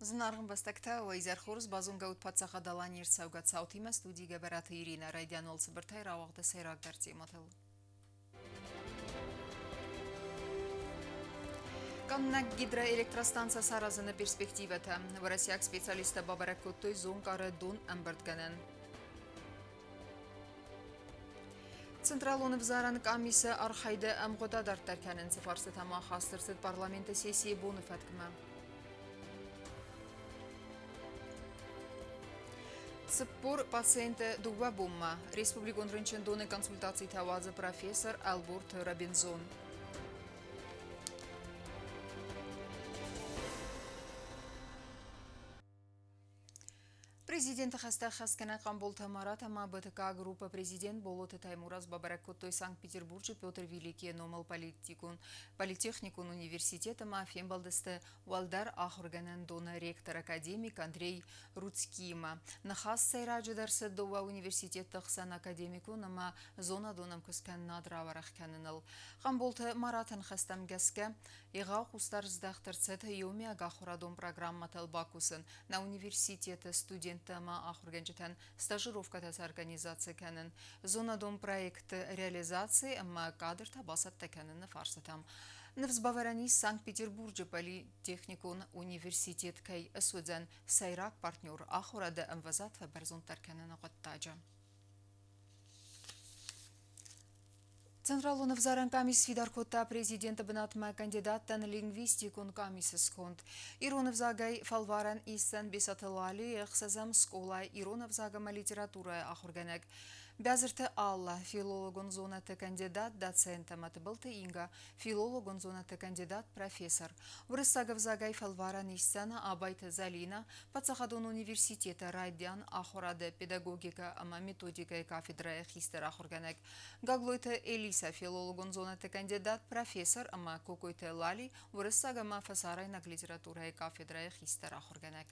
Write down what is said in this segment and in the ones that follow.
Зынаргъ ӕмбӕстӕгтӕ, уӕ изӕр хорз, базонгӕ ут Паддзахад Аланийы ӕрцӕугӕ цаутимӕ студийы Гӕбӕраты Иринӕ райдиан уал цыбыртӕй рауагъды сӕйрагдӕр темӕтыл. Къаннӕг гидроэлектростанцӕ саразыны перспективӕтӕ. Уӕрӕсейаг специалисттӕ бабӕрӕг кодтой Зонкъары дон ӕмбырдгӕнӕн. Централон ӕвзарӕн къамисы архайды ӕмгъуыд адарддӕр кӕнынц фарстытӕм ахаст ӕрцыд парламенты сессийы боны фӕткмӕ. 40 пациенты дыууӕ бонмӕ республикон рынчындоны консультацитӕ уадзы профессор Ӕлборты Робинзон. Президенты хӕстӕ хӕсгӕнӕг Хъамболты Марат ӕмӕ БТК группа президент Болоты Таймураз бабӕрӕг кодтой Санкт-Петербурджы Петр Великийы номыл политикон, политехникон университет ӕмӕ фембӕлдысты уӕлдӕр ахуыргӕнӕндоны ректор академик Андрей Руцкиимӕ. Ныхас сӕйраджыдӕр цыд дыууӕ университетты хсӕн академикон ӕмӕ зонадон ӕмкуысткӕнынад рауӕрӕх кӕныныл. Хъамболты Мараты ныхӕстӕм гӕсгӕ, егъау хъусдард здӕхт ӕрцыд иумиаг ахуырадон программӕтыл бакусын, нӕ университеты студенттӕ ӕмӕ ахуыргӕнджытӕн стажировкӕтӕ сорганизаци кӕнын, зонадон проектты реализаци ӕмӕ кадртӕ бацӕттӕ кӕныны фарстытӕм. Ныфс бавӕрӕн ис Санкт-Петербурджы политехникон университет кӕй суыдзӕн сӕйраг партнер ахуырады ӕмвӕзад фӕбӕрзонддӕр кӕныны хъуыддаджы. Централон ӕвзарӕн къамис сфидар кодта президенты бынатмӕ кандидаттӕн лингвистикон къамисы сконд. Ирон ӕвзагӕй фӕлварӕн исдзӕн Бесаты Лали, ӕхсӕзӕм скъолайы ирон ӕвзаг ӕмӕ литературӕйы ахуыргӕнӕг. Бязырты Алла, филологон зонӕдты кандидат, доцент ӕмӕ Тыбылты Инга, филологон зонӕдты кандидат, профессор. Уырыссаг ӕвзагӕй фӕлварӕн исдзӕн Абайты Зӕлинӕ, Паддзахадон университеты райдиан ахуырады педагогикӕ ӕмӕ методикӕйы кафедрӕйы хистӕр ахуыргӕнӕг Гаглойты Элиса, филологон зонӕдты кандидат, профессор ӕмӕ Кокойты Лали, уырыссаг ӕмӕ фӕсарӕйнаг литературӕйы кафедрӕйы хистӕр ахуыргӕнӕг.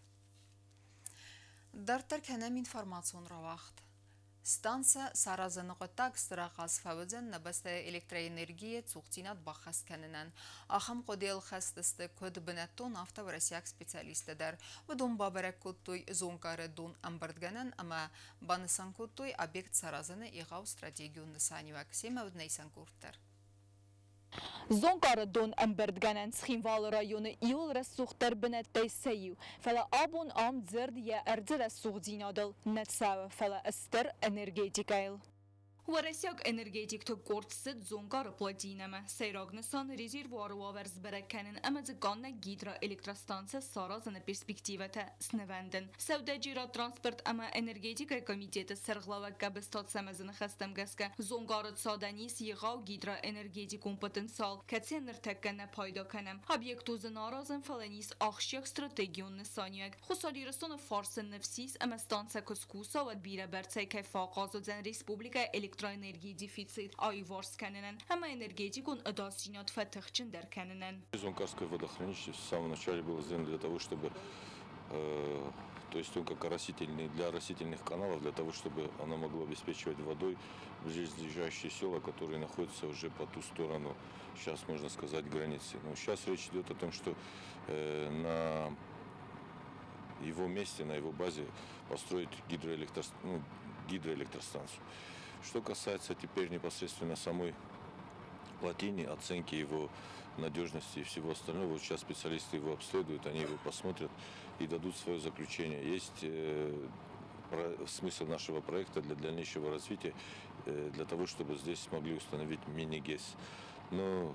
Дарддӕр кӕнӕм информацион рауагъд. Станцӕ саразыны хъуыддаг стыр ахъаз фӕуыдзӕн нӕ бӕстӕйы электроэнергийы цухдзинад баххӕст кӕнынӕн. Ахӕм хъуыдыйыл хӕст сты куыд бынӕттон, афтӕ уӕрӕсейаг специалисттӕ дӕр. Уыдон бабӕрӕг кодтой Зонкъары дон ӕмбырдгӕнӕн ӕмӕ банысан кодтой объект саразыны егъау стратегион нысаниуӕг. Семӕ уыд Нӕйсан къорд дӕр. Зонкъары дон ӕмбырдгӕнӕн Цхинвалы районы иуыл рӕсугъддӕр бынӕттӕй сӕ иу. Фӕлӕ абон ам дзырд йӕ ӕрдзы рӕсугъддзинадыл нӕ цӕуы, фӕлӕ стыр энергетикӕйыл. Уӕрӕсейаг энергетикты къорд цыд Зонкъары плотинӕмӕ. Сӕйраг нысан резервуары уавӕр сбӕрӕг кӕнын ӕмӕ дзы къаннӕг гидроэлектростанцӕ саразыны перспективӕтӕ снывӕндын. Сӕудӕджерад, транспорт ӕмӕ энергетикӕйы комитеты сӕргълӕууӕг Габыстат Цӕмӕзы ныхӕстӕм гӕсгӕ, Зонгары цадӕн ис егъау гидроэнергетикон потенциал, кӕцыйӕн ныртӕккӕ нӕ пайда кӕнӕм. Объект у зын аразӕн, фӕлӕ ис ахсджиаг стратегион нысаниуӕг. Хуссар Ирыстоны фарсы ныфс ис ӕмӕ станцӕ куы скуса, уӕд бирӕбӕрцӕй кӕй фӕахъаз уыдзӕн республикӕйы электроэнергийы дефицит аиуварс кӕнынӕн ӕмӕ энергетикон ӕдасдзинад фӕтыхджындӕр кӕнынӕн. Зонкарское водохранилище в самом начале было сделано для того, чтобы то есть он как оросительный, для оросительных каналов, для того, чтобы оно могло обеспечивать водой близлежащие села, которые находятся уже по ту сторону, сейчас можно сказать, границы. Но сейчас речь идет о том, что на его месте, на его базе построить ну, гидроэлектростанцию. Что касается теперь непосредственно самой плотине, оценки его надежности и всего остального. Вот сейчас специалисты его обследуют, они его посмотрят и дадут свое заключение. Есть смысл нашего проекта для дальнейшего развития, для того, чтобы здесь смогли установить мини-ГЭС. Но,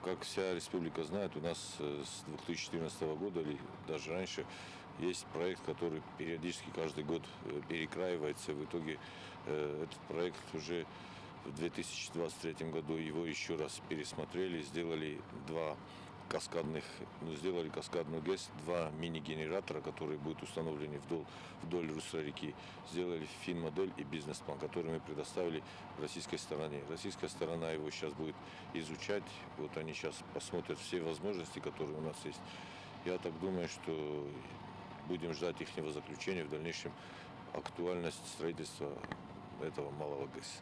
как вся республика знает, у нас с 2014 года или даже раньше есть проект, который периодически каждый год перекраивается. В итоге этот проект уже в 2023 году его еще раз пересмотрели, сделали два каскадных, ну, сделали каскадную ГЭС, два мини-генератора, которые будут установлены вдоль русла реки. Сделали фин-модель и бизнес-план, который мы предоставили российской стороне. Российская сторона его сейчас будет изучать. Вот они сейчас посмотрят все возможности, которые у нас есть. Я так думаю, что будем ждать их заключения в дальнейшем актуальность строительства этого малого ГЭС.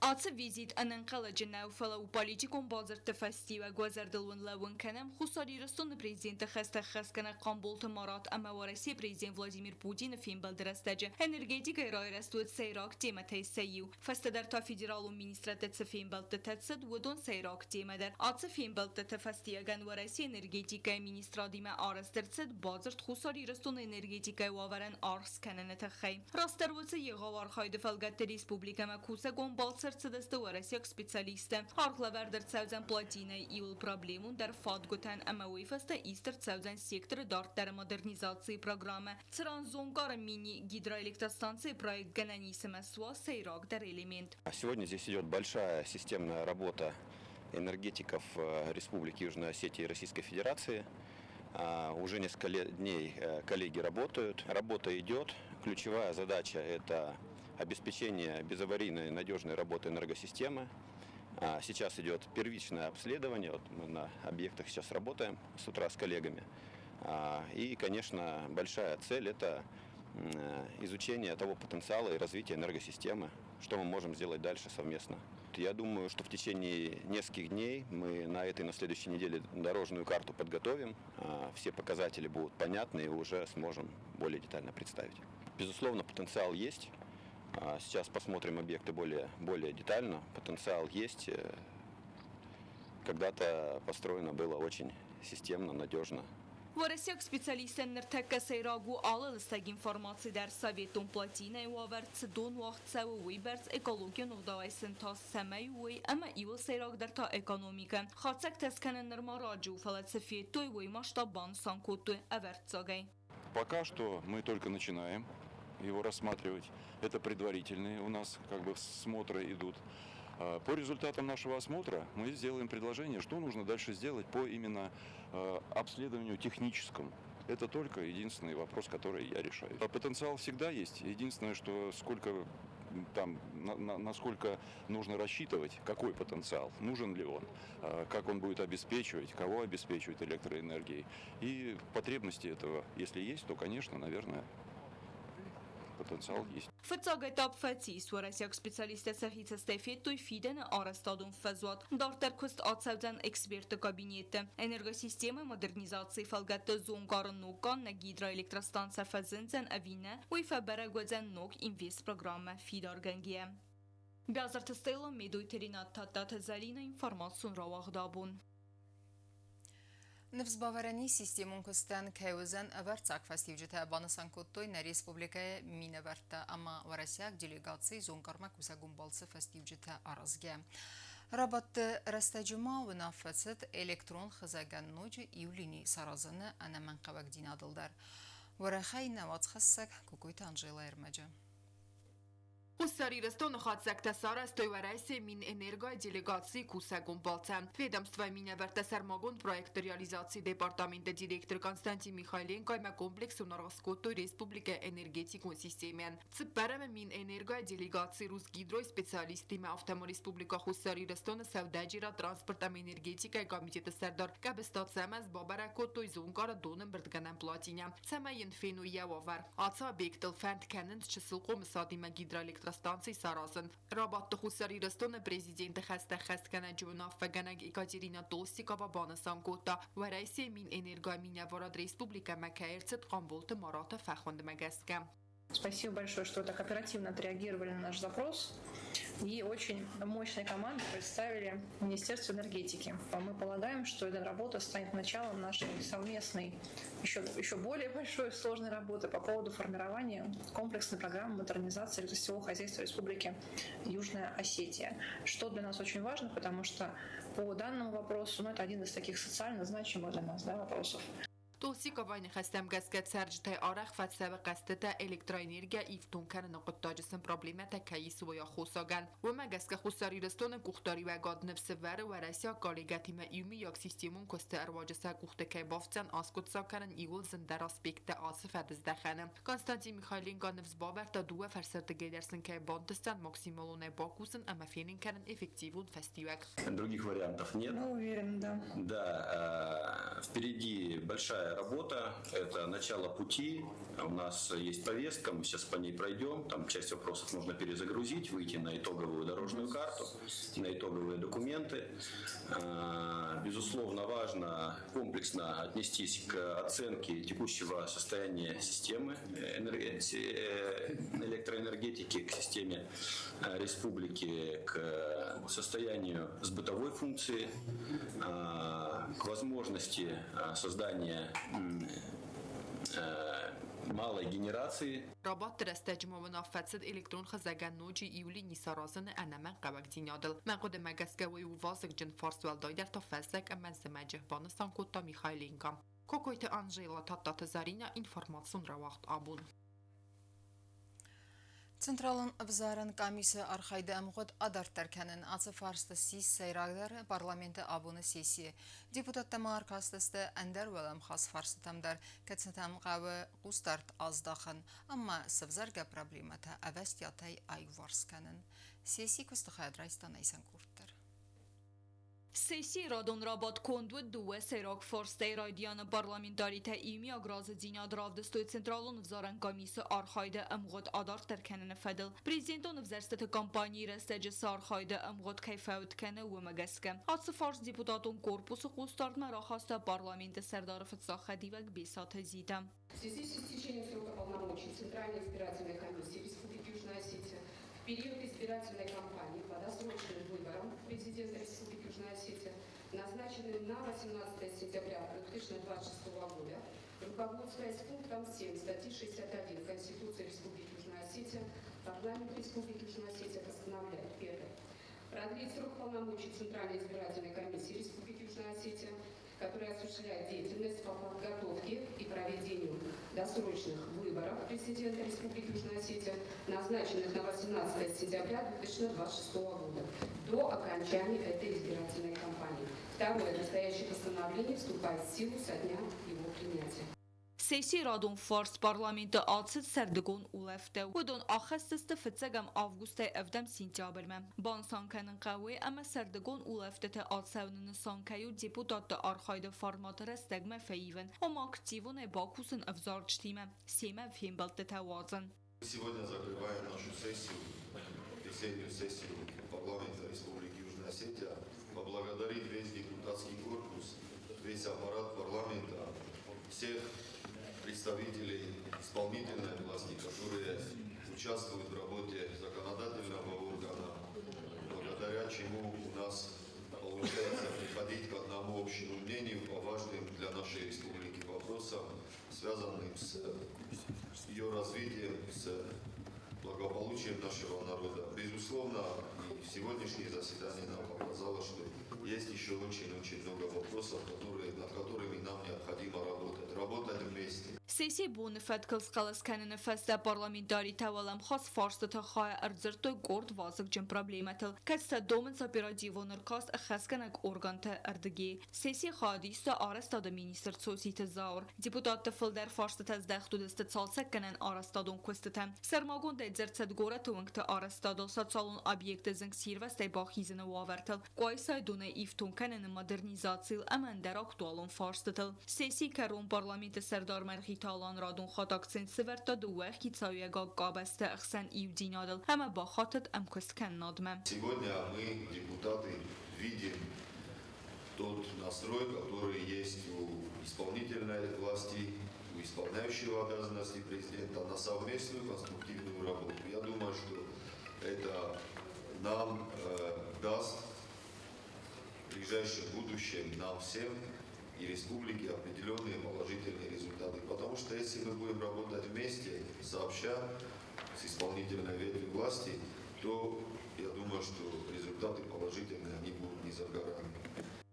Ацы визит ӕнӕнхъӕлӕджы нӕу, фӕлӕ у политикон бадзырдты фӕстиуӕг. Уӕ зӕрдыл уын лӕууын кӕнӕм, Хуссар Ирыстоны президенты хӕстӕ ӕххӕстгӕнӕг Хъамболты Марат ӕмӕ Уӕрӕсейы президент Владимир Путины фембӕлды рӕстӕджы энергетикӕйы райрӕзт уыд сӕйраг темӕтӕй сӕ иу. Фӕстӕдӕр та федералон министрадты цы фембӕлдтытӕ цыд, уыдон сӕйраг темӕ дӕр. Ацы фембӕлдтыты фӕстиуӕгӕн Уӕрӕсейы энергетикӕйы министрадимӕ арӕзт ӕрцыд бадзырд Хуссар Ирыстоны энергетикӕйы уавӕрӕн аргъ скӕныны тыххӕй. Растдӕр уыцы егъау архайды фӕлгӕтты республикӕмӕ кусӕгон балц ӕрцыдысты уӕрӕсейаг специалисттӕ. Аргълӕвӕрд ӕрцӕудзӕн плотинӕйы иуыл проблемондӕр фадгуытӕн ӕмӕ уый фӕстӕ ист ӕрцӕудзӕн секторы дарддӕры модернизацийы программӕ, цыран Зонгары мини-гидроэлектростанцийы проект гӕнӕн ис ӕмӕ суа сӕйрагдӕр элемент. Сегодня здесь идет большая системная работа энергетиков Республики Южная Осетия и Российской Федерации. Уже несколько дней коллеги работают. Работа идет. Ключевая задача – это обеспечение безаварийной надежной работы энергосистемы. Сейчас идет первичное обследование. Вот мы на объектах сейчас работаем с утра с коллегами. И, конечно, большая цель – это изучение того потенциала и развитие энергосистемы, что мы можем сделать дальше совместно. Я думаю, что в течение нескольких дней мы на этой и на следующей неделе дорожную карту подготовим, все показатели будут понятны и уже сможем более детально представить. Безусловно, потенциал есть. Сейчас посмотрим объекты более детально. Потенциал есть. Когда-то построено было очень системно, надежно. Уӕрӕсейаг специалисттӕн ныртӕккӕ сӕйраг у алы лыстӕг информаци дӕр советон плотинӕйы уавӕр цы дон уагъд цӕуы, уыйбӕрц экологион ӕгъдауӕй сын тас цӕмӕй у, уый ӕмӕ иуыл сӕйрагдӕр та экономикӕ. Хатдзӕгтӕ скӕнын нырма раджы у, фӕлӕ цы федтой, уый масштаб банысан кодтой ӕвӕрццагӕй. Пока что мы только начинаем его рассматривать. Это предварительные у нас как бы смотры идут. По результатам нашего осмотра мы сделаем предложение, что нужно дальше сделать по именно обследованию техническому. Это только единственный вопрос, который я решаю. Потенциал всегда есть. Единственное, что сколько там, насколько нужно рассчитывать, какой потенциал, нужен ли он, как он будет обеспечивать, кого обеспечивать электроэнергией. И потребности этого, если есть, то, конечно, наверное, потенциал есть. Фыццаг этап фӕцис, уӕрӕсейаг специалисттӕ сӕхи цӕстӕй федтой фидӕны арӕзтадон фӕзуат. Дарддӕр куыст ацӕудзӕн экспертты кабинетты. Энергосистемӕйы модернизацийы фӕлгӕтты Зонгары ног ганнӕ гидроэлектростанцӕ фӕзындзӕн ӕви нӕ, уый фӕбӕрӕг уыдзӕн ног инвестпрограммӕ фидаргӕнгӕйӕ. Бязырты Стелла, Медойты Ренат, Тадтаты Зӕлинӕ, информацион рауагъд абон. Ныфсбавӕрӕни системон куыстӕн кӕй уыдзӕн ӕвӕрццаг фӕстиуджытӕ, банысан кодтой нӕ республикӕйы минӕвӕрттӕ ӕмӕ уӕрӕсейаг делегацийы Зонкъармӕ кусӕгон балцы фӕстиуджытӕ аразгӕ. Рабадты рӕстӕджы ма уынаффӕ цыд электрон хызӕгӕн ноджы иу лини саразыны ӕнӕмӕнгхъӕуӕгдзинадыл дӕр. Уӕрӕхӕй нӕ уацхӕссӕг Кокойты Анжелӕ ӕрмӕджы. Хуссар Ирыстоны хатдзӕгтӕ сарӕзтой Уӕрӕсейы Минэнергойы делегацийы кусӕгон балцӕн. Ведомствойы минӕвӕрттӕ сӕрмагонд проекты реализацийы департаменты директор Константин Михайленкоимӕ комплексон аргъ скодтой республикӕйы энергетикон системӕйӕн. Цыппӕрӕмы Минэнергойы делегаци Русгидройы специалисттимӕ, афтӕ ма Республикӕ Хуссар Ирыстоны сӕудӕджерад, транспорт ӕмӕ энергетикӕйы комитеты сӕрдар Гӕбысты Ацӕмӕз бабӕрӕг кодтой Зонгары донӕмбырдгӕнӕн плотинӕ, цӕмӕй йын феной йӕ уавӕр. Ацы объектыл фӕнд кӕнынц чысыл хъомысадимӕ гидроэлектростанци саразын. Рабадты Хуссар Ирыстоны президенты хӕстӕ хӕсгӕнӕджы уынаффӕгӕнӕг Екатерина Толстикова банысан кодта, Уӕрӕсейы Минэнергойы минӕварад республикӕмӕ кӕй ӕрцыд Хъамболты Мараты фӕхуындмӕ гӕсгӕ. Спасибо большое, что так оперативно отреагировали на наш запрос и очень мощной команду представили Министерство энергетики. Мы полагаем, что эта работа станет началом нашей совместной, еще более большой сложной работы по поводу формирования комплексной программы модернизации электросетевого хозяйства Республики Южная Осетия. Что для нас очень важно, потому что по данному вопросу, ну, это один из таких социально значимых для нас, да, вопросов. Толстиковайы ныхӕстӕм гӕсгӕ цӕрджытӕй арӕх фӕцӕуы хъӕстытӕ электроэнергийӕ ифтонг кӕныны хъуыддаджы сын проблемӕтӕ кӕй ис, уый аххосагӕн. Уымӕ гӕсгӕ Хуссар Ирыстоны къухдариуӕгад ныфс ӕвӕры уӕрӕсейаг коллегӕтимӕ иумиаг системон куысты ӕруаджы сӕ къухты кӕй бафтдзӕн аскъуыддзаг кӕнын иууыл зындӕр аспекттӕ ацы фӕдыздӕхӕны. Константин Михайленко ныфс бавӕрдта дыууӕ фарсӕрдыгӕй дӕр сын кӕй бантысдзӕн максималонӕй бакусын ӕмӕ фенын кӕнын эффективон фӕстиуӕг. Других вариантов нет. Мы уверены, да. Да, впереди большая Большая работа, это начало пути. У нас есть повестка, мы сейчас по ней пройдем. Там часть вопросов нужно перезагрузить, выйти на итоговую дорожную карту, на итоговые документы. Безусловно, важно комплексно отнестись к оценке текущего состояния системы электроэнергетики, к системе республики, к состоянию с бытовой функцией, к возможности создания малой генерации. Рабадты рӕстӕджы ма уынаффӕ цыд электрон хызӕгӕн ноджы иу лини саразыны ӕнӕмӕнгхъӕуӕгдзинадыл. Мӕ хъуыдымӕ гӕсгӕ уый у вазыгджын фарст, уӕлдайдӕр та фӕззӕг ӕмӕ зымӕджы, банысан кодта Михайленко. Кокойты Анжела, Тадтаты Заринӕ, информацион рауагъд абон. Централон ӕвзарӕн къамисы архайды ӕмгъуыд адарддӕр кӕнын ацы фарста ссис сӕйрагдӕр парламенты абоны сессийы. Депутаттӕ ма ӕркастысты ӕндӕр уӕлӕмхас фарстытӕм дӕр, кӕцытӕм хъӕуы хъусдард аздахын ӕмӕ сӕвзӕргӕ проблемӕтӕ ӕвӕстиатӕй аиуварс кӕнын. Сессийы куысты хайад райста Найсан къорд дӕр. Сессийы радон рабадт конд уыд дыууӕ сӕйраг фарстӕй. Райдианы парламентаритӕ иумиаг разыдзинад равдыстой Централон ӕвзарӕн къамисы архайды ӕмгъуыд адарддӕр кӕныны фӕдыл. Президентон ӕвзӕрстыты кампанийы рӕстӕджы цы архайды ӕмгъуыд кӕй фӕуд кӕны, уымӕ гӕсгӕ. Ацы фарст депутатон корпусы хъусдардмӕ рахаста парламенты сӕрдары фыццаг хӕдивӕг Бесаты Зита. В связи с истечением срока полномочий Центральной избирательной комиссии Республики Южная Осетия в период избирательной кампании по досрочным выборам президента Республики Южная Осетия, назначенным на 18 сентября 2026 года, руководствуясь пунктом 7 статьи 61 Конституции Республики Южная Осетия, Парламент Республики Южная Осетия постановляет: первое. Продлить срок полномочий Центральной избирательной комиссии Республики Южная Осетия, которая осуществляет деятельность по подготовке и проведению досрочных выборов президента Республики Южная Осетия, назначенных на 18 сентября 2026 года, до окончания этой избирательной кампании. Второе. Настоящее постановление вступает в силу со дня его принятия. Сессийы радон фарст парламенты ацыд сӕрдыгон улӕфты. Уыдон ахӕсдзысты фыццӕгӕм августӕй ӕвдӕм сентябрьмӕ. Банысан кӕнын хъӕуы, ӕмӕ сӕрдыгон улӕфтыты ацӕуыны нысан кӕй у депутатты архайды формат рӕстӕгмӕ фӕивын, ома активонӕй бакусын ӕвзарджытимӕ, семӕ фембӕлдтытӕ уадзын. Сегодня закрываем нашу сессию, весеннюю сессию парламента Республики Южная Осетия. Поблагодарить весь депутатский корпус, весь аппарат парламента, всех представителей исполнительной власти, которые участвуют в работе законодательного органа, благодаря чему у нас получается приходить к одному общему мнению по важным для нашей республики вопросам, связанным с ее развитием, с благополучием нашего народа. Безусловно, и сегодняшнее заседание нам показало, что есть еще очень-очень много вопросов, над которыми нам необходимо работать, работать вместе. Сессийы боны фӕткыл схъӕлӕс кӕныны фӕстӕ парламентаритӕ уӕлӕмхас фарстыты хайы ӕрдзырдтой къорд вазыгджын проблемӕтыл, кӕцытӕ домынц оперативон ӕркаст ӕххӕстгӕнӕг органты ӕрдыгӕй. Сессийы хайад иста арӕзтады министр Цоциты Зауыр. Депутатты фылдӕр фарстытӕ здӕхт уыдысты цалцӕггӕнӕн арӕзтадон куыстытӕм. Сӕрмагондӕй дзырд цыд горӕты уынгты арӕзтадыл, социалон объектты зынгсирвӕзтӕй бахизыны уавӕртыл, Къуайсайы донӕй ифтонг кӕныны модернизацийыл ӕмӕ ӕндӕр актуалон фарстытыл. Сессийы кӕрон парламенты сӕрдар Мӕргъиты Алан радон хатт акцент сӕвӕрдта дыууӕ хицауиӕгаг къабӕзты ӕхсӕн иудзинадыл ӕмӕ бахатыд ӕмкуысткӕнынадмӕ. Сегодня мы, депутаты, видим тот настрой, который есть у исполнительной власти, у исполняющего обязанности президента на совместную конструктивную работу. Я думаю, что это нам даст в ближайшем будущем, нам всем и республике, определенные положительные результаты. Потому что если мы будем работать вместе, сообща, с исполнительной ветвью власти, то я думаю, что результаты положительные, они будут не за горами.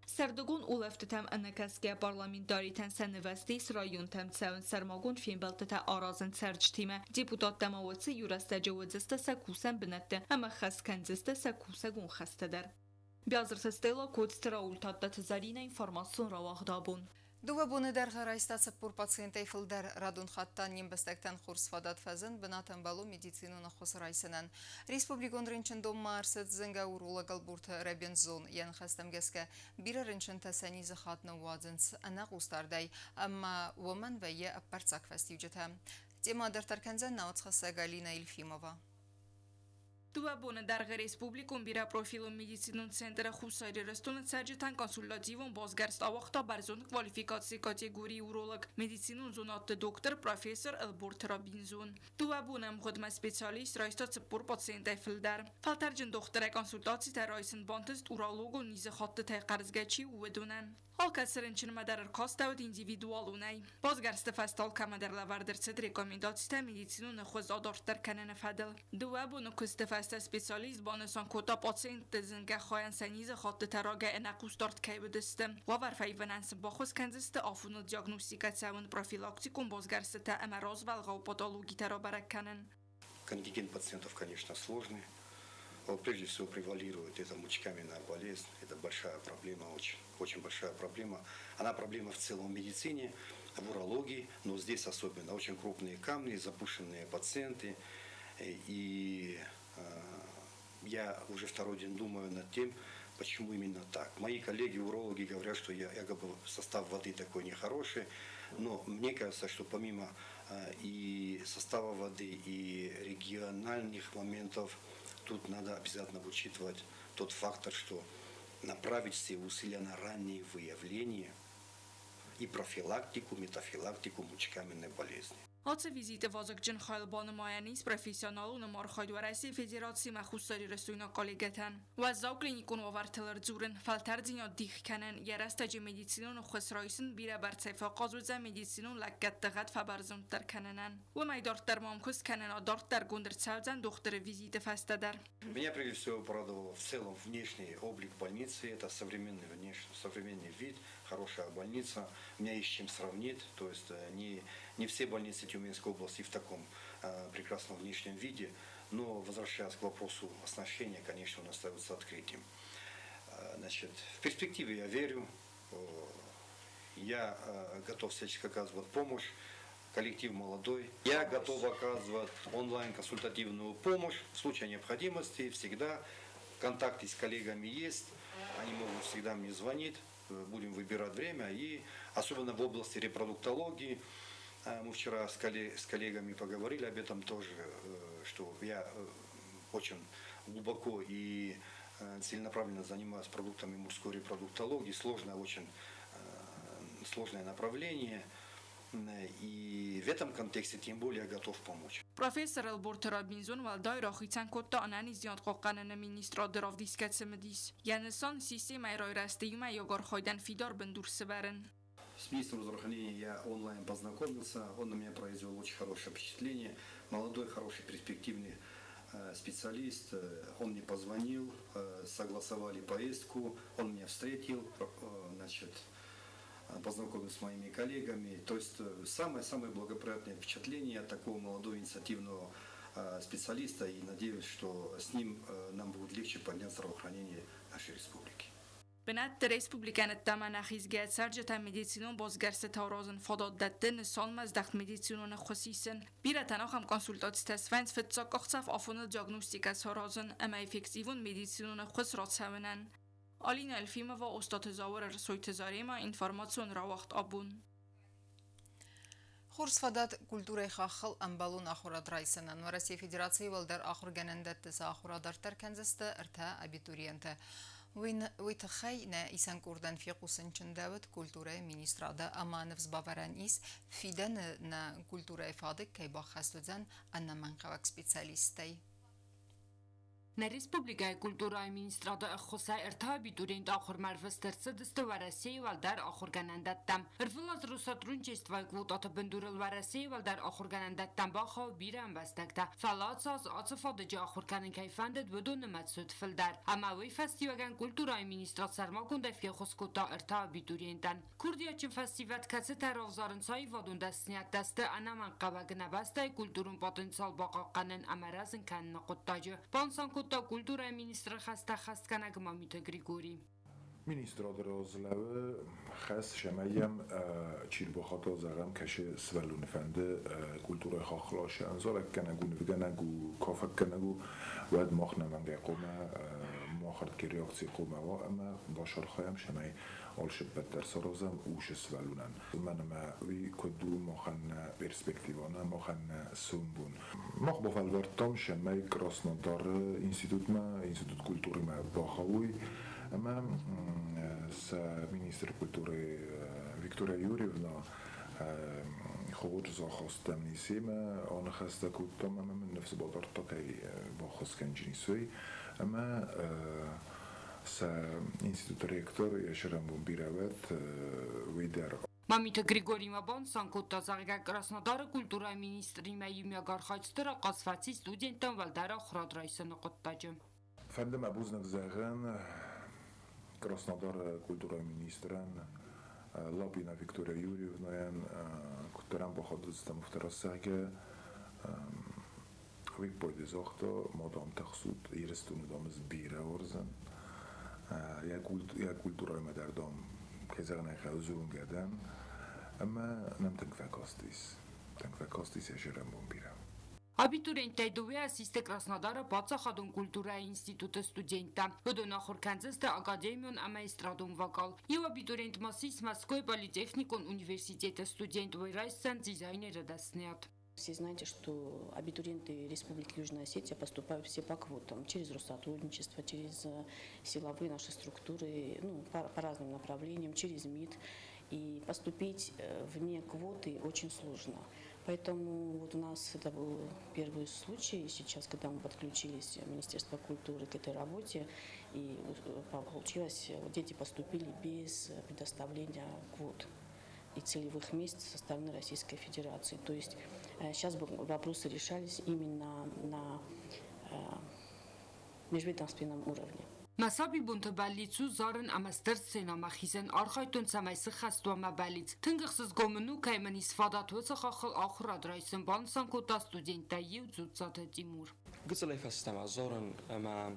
Сӕрдыгон улӕфтытӕм ӕнӕкӕсгӕ парламентаритӕн сӕ нывӕзты ис районтӕм цӕуын, сӕрмагонд фембӕлдтытӕ аразын цӕрджытимӕ. Депутаттӕ ма уыцы иурӕстӕджы уыдзысты сӕ кусӕн бынӕтты ӕмӕ хӕс кӕндзысты сӕ кусӕгон хӕстӕ дӕр. Биазырты Стелла, Коцты Рауль, Тадтаты Заринӕ, информацион рауагъд абон. Дыууӕ боны дӕргъы райста 40 пациентӕй фылдӕр. Радон хатт та не мбӕстӕгтӕн хорз фадат фӕзынд бынатӕмбӕлон медицинон ӕххуыс райсынӕн. Республикон рынчындонмӕ ӕрцыд зынгӕ уролог Ӕлборты Робинзон. Йӕ ныхӕстӕм гӕсгӕ, бирӕ рынчынтӕ сӕ низы хатт ныууадзынц ӕнӕхъусдардӕй ӕмӕ уымӕн вӕййы ӕппӕрццаг фӕстиуджытӕ. Темӕ дарддӕр кӕндзӕн науӕдзхӕссӕг Алина Ельфимова. Дыууӕ боны дӕргъы Республикон бирӕпрофилон медицинон центры Хуссар Ирыстоны цӕрджытӕн консультативон басгӕрст ауагъта бӕрзонд квалификацийы категорийы уролог, медицинон зонадты доктор, профессор Ӕлборты Робинзон. Дыууӕ боны ӕмгъуыдмӕ специалист райста 40 пациентӕй фылдӕр. Фӕлтӕрджын дохтырӕй консультацитӕ райсын бантыст урологон низыхаттытӕй хъӕрзгӕ чи у, уыдонӕн. Алкӕцы рынчынмӕ дӕр ӕркастӕуыд индивидуалонӕй. Басгӕрсты фӕстӕ алкӕмӕдӕр лӕвӕрд ӕрцыд рекомендацитӕ медицинон ӕххуыс адарддӕр кӕныны фӕдыл. Дыууӕ боны куысты фӕстӕ специалист банысан кодта пациентты зынгӕ хайӕн сӕ низы хаттытӕ рагӕй ӕнӕхъусдард кӕй уыдысты. Уавӕр фӕивынӕн сын баххуыс кӕндзысты афоныл диагностикӕ цӕуын, профилактикон басгӕрстытӕ ӕмӕ развӕлгъау патологитӕ рабӕрӕг кӕнын. Контингент пациентов, конечно, сложный. Прежде всего превалирует это мочекаменная болезнь. Это большая проблема, очень, очень большая проблема. Она проблема в целом в медицине, в урологии, но здесь особенно очень крупные камни, запущенные пациенты. И я уже второй день думаю над тем, почему именно так. Мои коллеги-урологи говорят, что я, якобы состав воды такой нехороший, но мне кажется, что помимо и состава воды, и региональных моментов, тут надо обязательно учитывать тот фактор, что направить все усилия на раннее выявление и профилактику, метафилактику мочекаменной болезни. Ацы визиты вазыгджын хайыл банымайӕн ис профессионалон ӕмархайд Уӕрӕсейы Федерациимӕ хуссарирыстойнаг коллегӕтӕн. Уӕззау клиникон уавӕртыл ӕрдзурын, фӕлтӕрддзинад дих кӕнын, йӕ рӕстӕджы медицинон ӕххуыс райсын бирӕбӕрцӕй фӕахъаз уыдзӕн медицинон лӕггӕдты гъӕд фӕбӕрзонддӕр кӕнынӕн. Уымӕй дарддӕр ма ӕмкуыст кӕнын адарддӕргонд ӕрцӕудзӕн дохтыры визиты фӕстӕ дӕр. Меня прежде всего порадовал в целом внешний облик больницы. Это современный, внешний, современный вид, хорошая больница. У меня есть с чем сравнить. То есть не все больницы Тюменской области в таком прекрасном внешнем виде. Но, возвращаясь к вопросу оснащения, конечно, он остается открытым. Значит, в перспективе я верю. Я готов всячески оказывать помощь. Коллектив молодой. Я готов оказывать онлайн-консультативную помощь в случае необходимости. Всегда контакты с коллегами есть. Они могут всегда мне звонить. Будем выбирать время. И особенно в области репродуктологии. Мы вчера с коллегами поговорили об этом тоже, что я очень глубоко и целенаправленно занимаюсь продуктами мужской репродуктологии. Сложное, очень сложное направление. И в этом контексте тем более я готов помочь. Профессор Ӕлборты Робинзон уӕлдай рахицӕн кодта ӕнӕниздзинад хъахъхъӕныны министрады равдисгӕ цымыдис. Йӕ нысан системӕйы райрӕзты иумӕйаг архайдӕн фидар бындур сывӕрын. С министром здравоохранения я онлайн познакомился, он на меня произвел очень хорошее впечатление. Молодой, хороший, перспективный специалист. Он мне позвонил, согласовали поездку, он меня встретил, значит, познакомил с моими коллегами. То есть самое-самое благоприятное впечатление от такого молодого инициативного специалиста. И надеюсь, что с ним нам будет легче поднять здравоохранение нашей республики. Бынӕтты республикӕйы ӕддӕмӕ нӕхизгӕ цӕрджытӕн медицинон басгӕрстытӕ аразын фадат дӕтты нысанмӕздӕхт медицинон ӕххуыс исын. Бирӕтӕн ахӕм консультацитӕ свӕййынц фыццаг къахдзӕф афоныл диагностикӕ саразын ӕмӕ эффективон медицинон ӕххуыс рацӕуынӕн. Алина Эльфимова, Остаты Зауыр, Ӕрсойты Зарема, информацион рауагъд Абон. Хорз фадат культурӕйы хаххыл ӕмбӕлон ахуырад райсынӕн. Уӕрӕсейы Федерацийы уӕлдӕр ахуыргӕнӕндӕтты сӕ ахуыр адарддӕр кӕндзысты ӕртӕ абитуриенты. Уый тыххӕй нӕ исӕн къордӕн фехъусын чындӕуыд культурӕйы министрады ӕмӕ ныфс бавӕрӕн ис, фидӕны нӕ культурӕйы фадыг кӕй баххӕст уыдзӕн ӕнӕмӕнгхъӕуӕг специалисттӕй. Нӕ республикӕйы культурӕйы министрады ӕххуысӕй ӕртӕ абитуриент ахуырмӕ ӕрвыст ӕрцыдысты Уӕрӕсейы уӕлдӕр ахуыргӕнӕндӕттӕм. Ӕрвылаз Россотрудничествойы квотаты бындурыл Уӕрӕсейы уӕлдӕр ахуыргӕнӕндӕттӕм бахауы бирӕ ӕмбӕстӕгтӕ. Фӕлӕ ацы аз ацы фадыджы ахуыр кӕнын кӕй фӕндыд, уыдон нымӕц уыд фылдӕр. Ӕмӕ уый фӕстиуӕгӕн культурӕйы министрад сӕрмагондӕй феххуыс кодта ӕртӕ абитуриентӕн. Курдиатджын фӕсивӕд, кӕцытӕ равзарынц аивадон дӕсныйӕдтӕ, сты ӕнӕмӕнгхъӕуӕг нӕ бӕстӕйы культурон потенциал бахъахъхъӕнын ӕмӕ рӕзын кӕныны хъуыддаджы, банысан кодта культурӕйы министры хӕстӕ хӕстгӕнӕг Мамиты Григорий. Министрады раз лӕууы хӕс, цӕмӕй йӕм чи рбахата, зӕгъӕм, кӕсы сывӕллоны фӕнды культурӕйы хахх ласы, ӕнзарӕггӕнӕг у, нывгӕнӕг у, кафӕггӕнӕг у, уӕд мах нӕмӕнгӕй хъуамӕ махӕрдгӕ реакци хъуамӕ уа ӕмӕ бацархайӕм, цӕмӕй алцыппӕт дӕр саразӕм уыцы сывӕллонӕн. Уымӕн ӕмӕ уый куыд у махӕн нӕ перспективӕ, нӕ махӕн нӕ сомбон. Мах бафӕлвӕрдтам, цӕмӕй Краснодары институтмӕ, институт культурӕмӕ бахауой ӕмӕ сӕ министр культурӕйы Виктория Юрьевна хорз ахастам семӕ аныхӕстӕ кодтам ӕмӕ мын ныфс бадардта, кӕй баххуыс кӕнджынис уый. Ӕмӕ сӕ институты ректор йӕ сӕрӕнбон бирӕ уӕд, уый дӕр. Мамиты Григорий ма банысан кодта, зӕгъгӕ, Краснодары культурӕйы министримӕ иумиаг архайд стыр ахъаз фӕци студенттӕн уӕлдӕр ахуырад райсыны хъуыддаджы. Фӕнды мӕ бузныг зӕгъын Краснодары культурӕйы министрӕн Лапина Виктория Юрьевнайӕн, куыддӕр ӕм бахатыдыстӕм, афтӕ рӕсӕгӕ виппайды загъта, ма дам тыхсут, Ирыстоны дам ӕз бирӕ уарзын. Йӕ культурӕимӕ дӕр дам, кӕй зӕгъын ӕй хъӕуы, зонгӕ дӕн. Ӕмӕ нӕм тынг фӕкастис, тынг фӕкастис йӕ зӕрӕнбон бирӕ. Абитуриенттӕй дыууӕ систы Краснодары паддзахадон культурӕйы институты студенттӕ. Уыдон ахуыр кӕндзысты академион ӕмӕ эстрадон вокал. Иу абитуриент ма ссис Мӕскуыйы политехникон университеты студент, уый райсдзӕн дизайнеры дӕсныйад. Все знаете, что абитуриенты Республики Южная Осетия поступают все по квотам, через Россотрудничество, через силовые наши структуры, ну, по разным направлениям, через МИД. И поступить вне квоты очень сложно. Поэтому вот у нас это был первый случай сейчас, когда мы подключились Министерство культуры к этой работе, и получилось, дети поступили без предоставления квот и целевых мест со стороны Российской Федерации. То есть сейчас вопросы решались именно на межведомственном уровне. Мӕ сабибонты бӕллиц у зарын ӕмӕ стыр сценӕмӕ хизын, архайдтон, цӕмӕй сыххӕст уа мӕ бӕллиц. Тынг ӕхсызгон мын у, кӕй мын ис фадат уыцы хаххыл ахуырад райсын, банысан кодта студенттӕй иу Дзуццаты Тимур. Гыццылӕй фӕстӕмӕ зарын ӕмӕ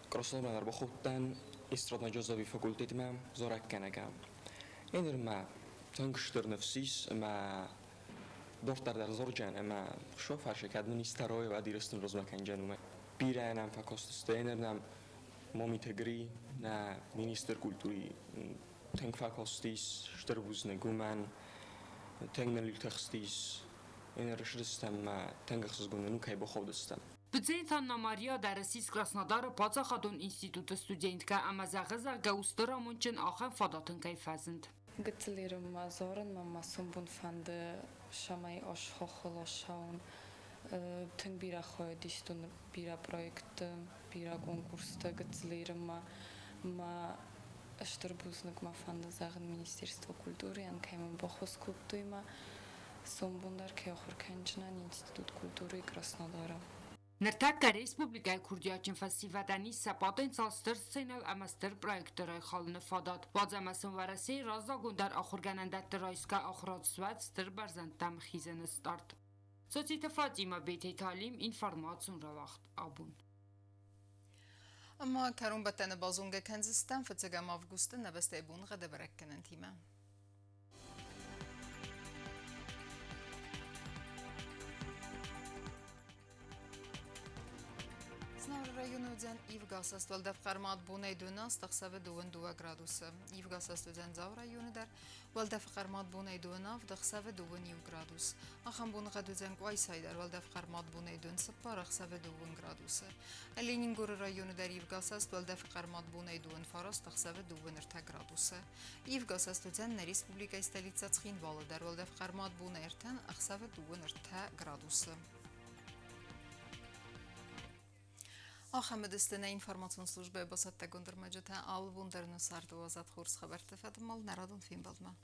Краснодармӕ ӕрбахудтӕн эстрадно-джазовый факультетмӕ зарӕггӕнӕгӕн. Еныр мӕ тынг стыр ныфс ис ӕмӕ дарддӕр дӕр зарджӕн ӕмӕ шофӕрсы кӕд мын истӕрой, уӕд Ирыстон размӕ кӕнджӕн уымӕй. Бирӕ нӕм фӕкастысты, еныр нӕм Мамиты Гри, нӕ министр культуры тынг фӕкастис, стыр бузныг уымӕн, тынг ныл тыхстис. Еныр ссыдыстӕм ӕмӕ тынг ӕхсызгон нын у, кӕй бахаудыстӕм. Быдзеты Анна-Мария дӕр ссис Краснодары паддзахадон институты студенткӕ ӕмӕ зӕгъы, зӕгъгӕ, у стыр амондджын ахӕм фадат ын кӕй фӕзынд. Гыццыл Ирынмӕ дзорын мӕ сомбон фӕнды, цӕмӕй ос хохыл оссӕуон. Тынг бирӕ хайад истон бирӕ проектты, бирӕ конкурсты гыццыл Ирынмӕ. Мӕ стыр бузныг мӕ фӕнды зӕгъын Министерство культурӕйӕн, кӕй мын баххуыс кодтой мӕ сомбон дӕр кӕй ахуыр кӕнджынӕн Институт культуры Краснодары. Ныртӕккӕ республикӕйы курдиатджын фӕсивӕдӕн ис сӕ потенциал стыр сценӕйыл ӕмӕ стыр проектты райхалыны фадат. Уадз ӕмӕ сын Уӕрӕсейы раззагондӕр ахуыргӕнӕндӕтты райсгӕ ахуырад суӕд стыр бӕрзӕндтӕм хизыны старт. Цоциты Фатимӕ, Бететы Алим, информацион рауагъд абон. Ӕмӕ кӕронбӕттӕны базонгӕ кӕндзыстӕм фыццӕгӕм августы нӕ бӕстӕйы боныгъӕды бӕрӕггӕнӕнтимӕ. Знауыры районы уыдзӕн ивгӕсаст уӕлдӕф хъӕрмад бонӕй донӕст, ӕхсӕвы 22 градусы. Ивгӕсаст уыдзӕн Дзауы районы дӕр. Уӕлдӕфы хъӕрмад бонӕй 27, ӕхсӕвы 21 градус. Ахӕм боныгъӕд уыдзӕн Къуайсайы дӕр. Уӕлдӕф хъӕрмад бонӕй 24, ӕхсӕвы 2 градусы. Ленингоры районы дӕр ивгӕсаст уӕлдӕфы хъӕрмад бонӕй 29, ӕхсӕвы 23 градусы. Ивгӕсаст уыдзӕн нӕ республикӕйы столицӕ Цхинвалы дӕр. Уӕлдӕф хъӕрмад бонӕй 3, ӕхсӕвы 23 градусы. Ахӕм уыдысты нӕ информацион службӕйы бацӕттӕгонд ӕрмӕджытӕ. Алы бон дӕр нӕ царды уадзат хорз хабӕртты фӕдыл нӕ радон фембӕлдмӕ.